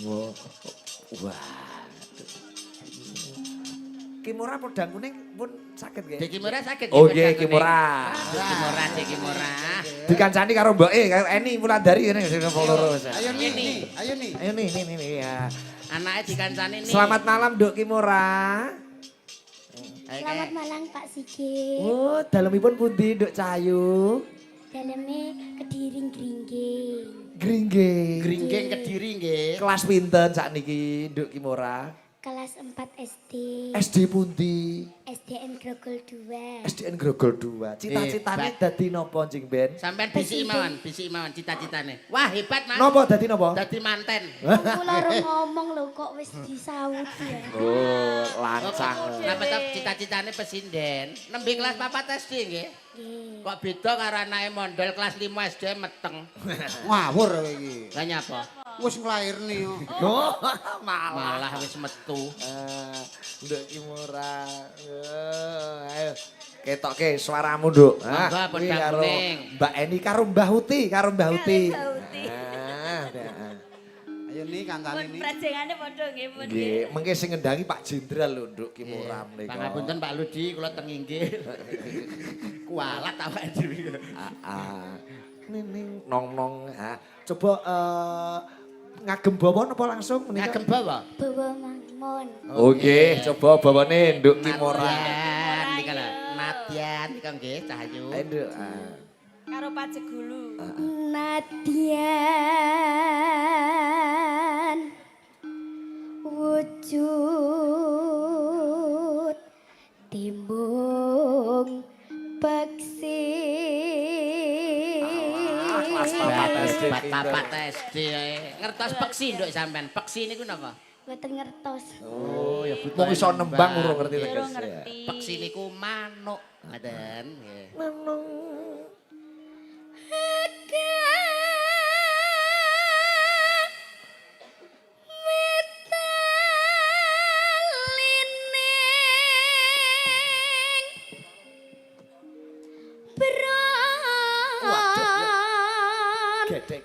Wah. Wah. Kimora podang kuning pun saged nggih. Dek Kimora saged. Oh nggih, Kimora. Dek Kimora, Dek Kimora. Dikancani karo mboke, karo Eni Wulandari ngene sing loro. Ayo nih, nih, ayo nih. Ayo nih, nih, nih, nih ya. Anake dikancani nih. Selamat malam, Nduk Kimora. Ayo, Selamat Kek. malam Pak Sigit. Oh, dalemipun pundi, Nduk Cahayu? Daleme Kediri Gringging. Gringging. Gringging Kediri nggih. Kelas pinten sakniki, Nduk Kimora? Kelas 4 SD. SD pundi? SDN Grogol 2. SDN Grogol 2. Cita-citane Hebat. dadi napa, Jing Ben? Sampeyan bisiki mawon cita-citane. Wah, hebat, Mas. Napa dadi napa? Dadi manten. Kula ora ngomong lho kok wis disauti ya. Oh, lancang. Napa ta cita-citane pesinden? Nembe kelas 4 SD nggih. Nggih. Kok beda karo anake mondol kelas 5 SD meteng. Ngawur kowe iki. Lah nyapa? Wis nglairne yo. Oh, malah. Malah wis metu. Eh, Nduk Kimora. Ayo ketoke suaramu, Nduk. Monggo, Ah, kuwi podang karo kuning. Mbak Eni karo Mbah Uti, karo Mbah Uti. Mbah Uti. Ah, nah. Ayo nih kancane Pun nih. prajengane padha nggih pun. Nggih, mengke sing ngendangi Pak Jenderal lho, Nduk Kimora menika. Pangapunten Pak Ludi, kula teng inggil. Kualat awake dhewe. Ah, ah. Nining nong nong. Ah, coba ngagem bawa napa langsung menika? Ngagem bawa. Bawa mangon. Oh nggih, coba bawane Nduk Kimora. Nadyan nika lho. Nadyan nika nggih Cahayu. Ayo, Nduk. Ah. Karo pajegulu. Nadyan wujud timbung peksi. Kelas papat SD. Papat SD ae. Ngertos peksi nduk sampean. Peksi niku napa? Mboten ngertos. Oh, ya buta. Wong iso nembang urung ngerti Durung teges. ya. ngerti. Peksi niku manuk. Ngaten nggih. Metalining Waduh, ya. Gedek.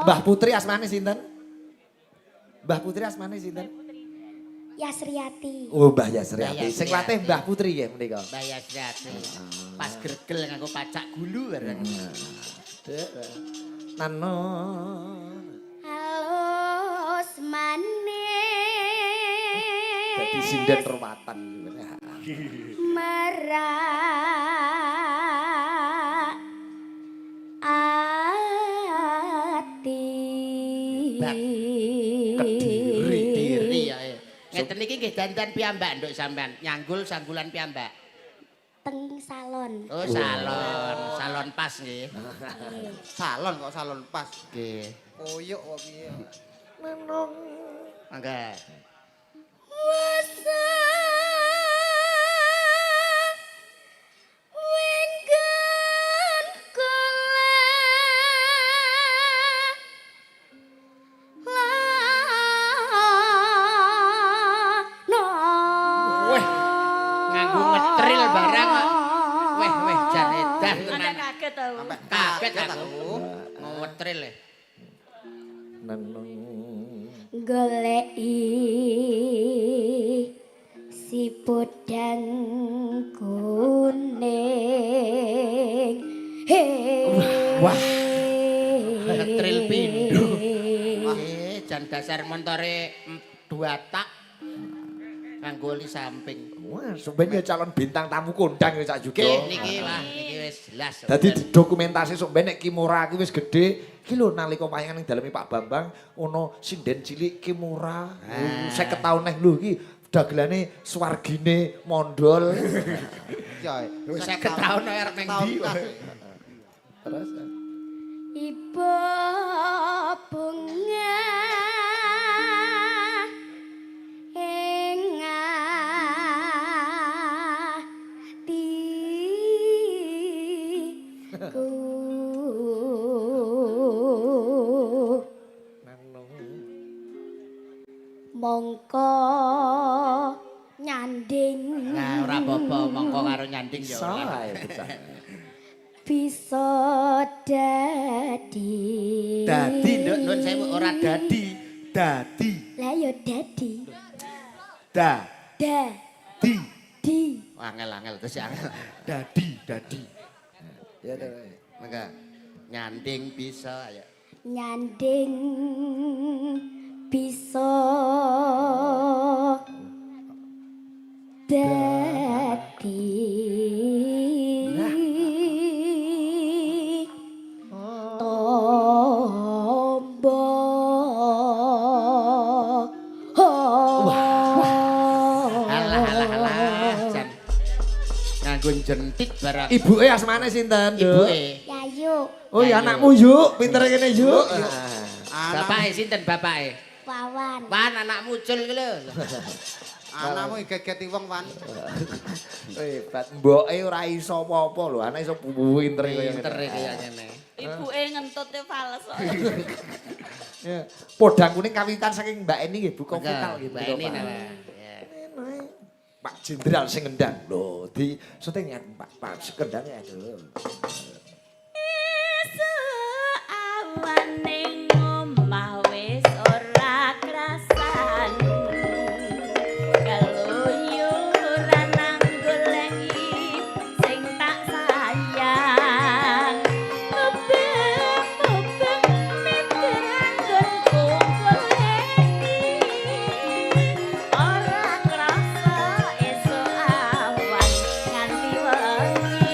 Mbah Putri asmane sinten? Mbah Putri asmane sinten? Yasriati. Oh, Mbah Yasriati. Mbah Sing latih Mbah Putri nggih menika. Mbah Yasriati. Pas gregel nganggo pacak gulu bareng. Nano. Halus manis. Dadi sinden ruwatan. Merak ati. Kediri. Diri ya. Ngeten iki nggih dandan piyambak nduk sampean. Nyanggul sanggulan piyambak. Teng salon. Oh, salon, salon pas nggih. Salon kok salon pas. Nggih. Koyok kok piye. Mangga. Wasa wenggan kula lana. Weh, nganggo ngetril barang kok. Weh, weh jan edan Ada tenan. kaget tau. Sampai Kaget aku. aku. Ngetril e. Nano. Goleki si podang kuning. He. Wah. Ngetril pindho. Eh, jan dasar montore dua tak nganggo oli samping. Wah, sampeyan ya calon bintang tamu kondang ya Cak Yudo. Nggih niki wah niki wis jelas. Dadi dokumentasi sok ben nek Kimora ki wis gedhe, iki lho nalika wayangan ning daleme Pak Bambang ono sinden cilik Kimora. 50 taun neh lho iki dagelane swargine mondol. Ya. Wis 50 taun arep ning ndi. Terus Ibu bunga ing atiku. Mongko nyanding. Nah, ora apa-apa mongko karo nyanding ya iso ora. ae bocah. bisa dadi. Dadi, Nduk, nuwun sewu ora dadi. Dadi. Lah ya dadi. Da. Da Di. di. Angel-angel terus angel. Dadi, dadi. Ya to. Mangga. Nyanding bisa ayo. Nyanding bisa dadi. Tombo. Alah alah alah jan. Nganggo jentit barang. Ibuke asmane sinten, Nduk? Ibuke. Yayu. Oh ya anakmu yuk, pinter kene yuk. Bapake sinten bapake? Wawan. Wan anakmu ucul ki lho. Anakmu gegeti wong wan. Hebat, mboke ora iso apa-apa lho, anak iso pinter kaya Pinter kaya ngene. Ibuke ngentute fales kok. Ya. Podang kuning kawitan saking Mbak Eni nggih, buka vokal nggih. Mbak buka Eni vokal. nah. Ya. Pak Jenderal sing ngendang. Lho, di syuting ya Pak Pak kendangnya aduh. Esuk awan ning omah wis ora krasan. Keluyuran nang goleki sing tak sayang. Mubeng-mubeng mikir anggonku goleki. Ora krasa esuk awan nganti wengi.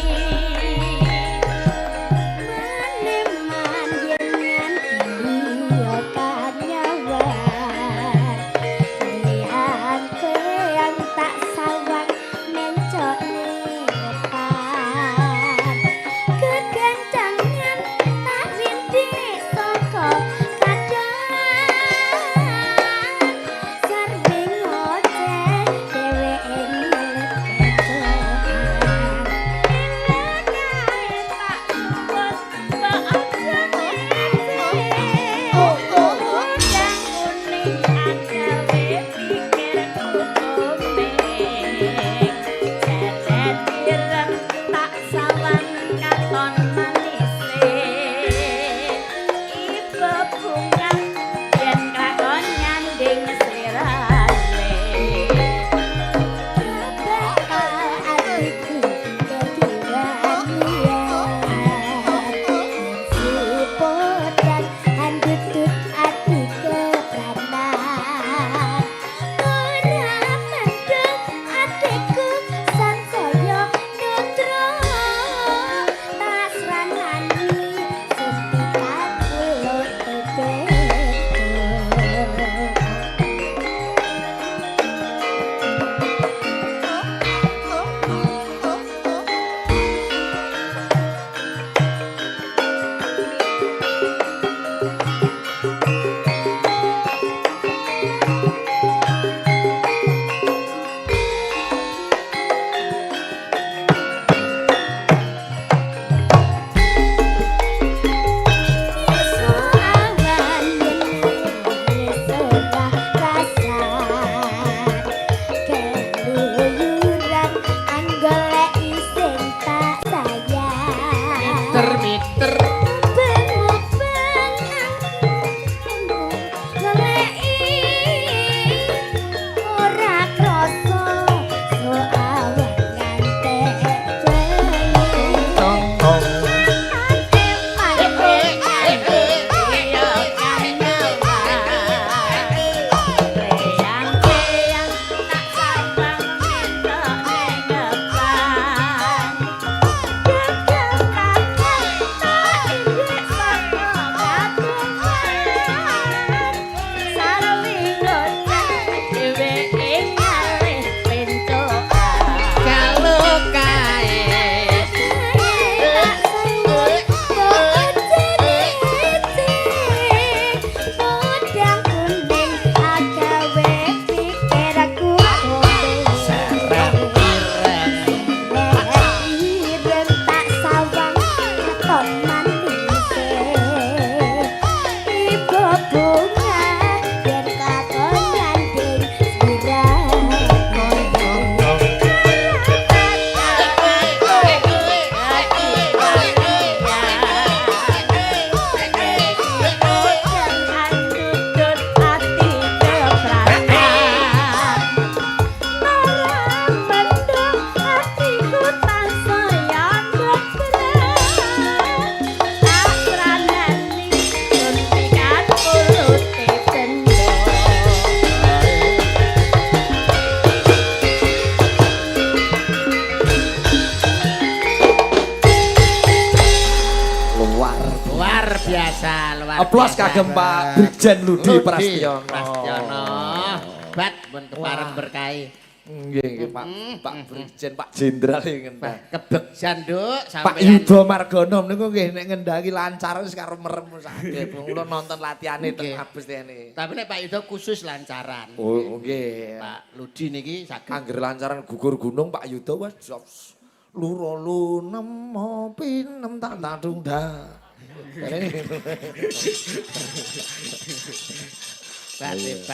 Luar. Luar biasa, luar Aplaus biasa. kagem Pak Brigjen Ludi Prastiono. Prastiono. Bat pun kepareng berkahi. Nggih, nggih Pak. Pak Brigjen, Pak Jenderal iki ngendang. Kebekjan, Nduk, Pak sampeyan. Yudo Margono niku nggih nek ngendangi lancar wis karo merem sakit. Kula nonton latihane teng Nggih. Mabes TNI. Tapi nek Pak Yudo khusus lancaran. Oh, nggih. Pak Ludi niki saged. Angger lancaran gugur gunung Pak Yudo wis jobs. Luro lu nemo pinem tak tadung da. Hebat, hebat.